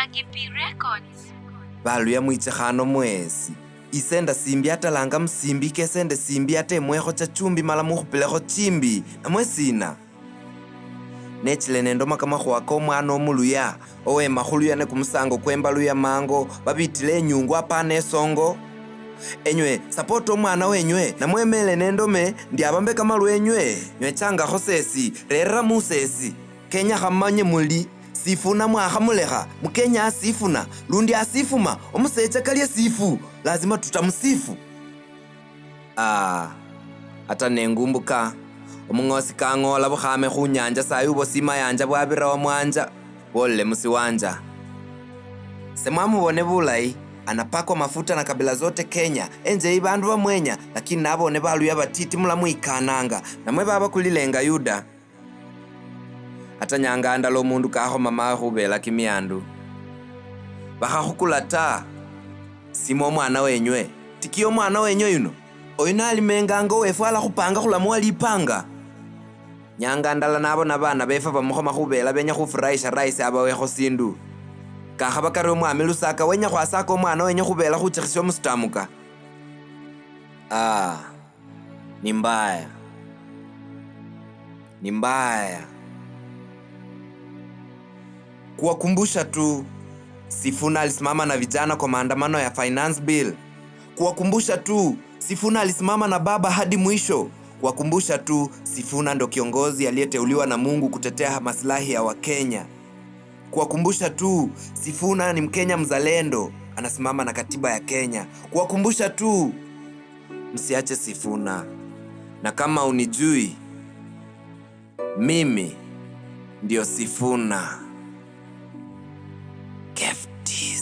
Shaggy P Records. Baluya mwitsekhano mwesi isenda simbi atalanga musimbi kesende simbi ate emwekho cha chumbi mala mukhupilekho chimbi namwe sina nechile nendoma kamakhuwa komwana omuluya owema khuluya ne kumusango kwembaluya mango babitile enyungu apana esongo enywe sapota omwana wenywe namwemele nendome ndi abambe kamalu enywe nywechangakho sesi rerera musesi kenya khamanye muli sifuna mwakhamulekha mukenya asifuna lundi asifuma omusecha kalya sifu lazima tutamusifu. Ata nengumbuka omung'osi kang'ola bukhame khunyanja sayi simayanja bwabirawo mwanja bolele musiwanja semwamubone bulayi anapakwa mafuta na kabila zote Kenya enje ibandu bamwenya lakini nabone baluya batiti mulamwikananga namwe baba kulilenga Yuda. Ata nyanga ndala omundu kakhoma mawe khubela kimyandu bakhakhukula ta simo omwana wenywe tikiyo omwana wenywe yuno oyu nalimenganga owefwe alakhupanga khulamuwa lipanga. Nyanga ndala nabona bana befe bamukhoma khubela benya khufurahisha raisi abawekho sindu kakhaba kari omwami Lusaka wenya khwasaka omwana wenye khubela khuchekhisya omusitamuka. Ni mbaya, ni mbaya. Kuwakumbusha tu Sifuna alisimama na vijana kwa maandamano ya finance bill. Kuwakumbusha tu Sifuna alisimama na baba hadi mwisho. Kuwakumbusha tu Sifuna ndo kiongozi aliyeteuliwa na Mungu kutetea maslahi ya Wakenya. Kuwakumbusha tu Sifuna ni Mkenya mzalendo, anasimama na katiba ya Kenya. Kuwakumbusha tu msiache Sifuna. Na kama unijui, mimi ndio Sifuna. Keftis.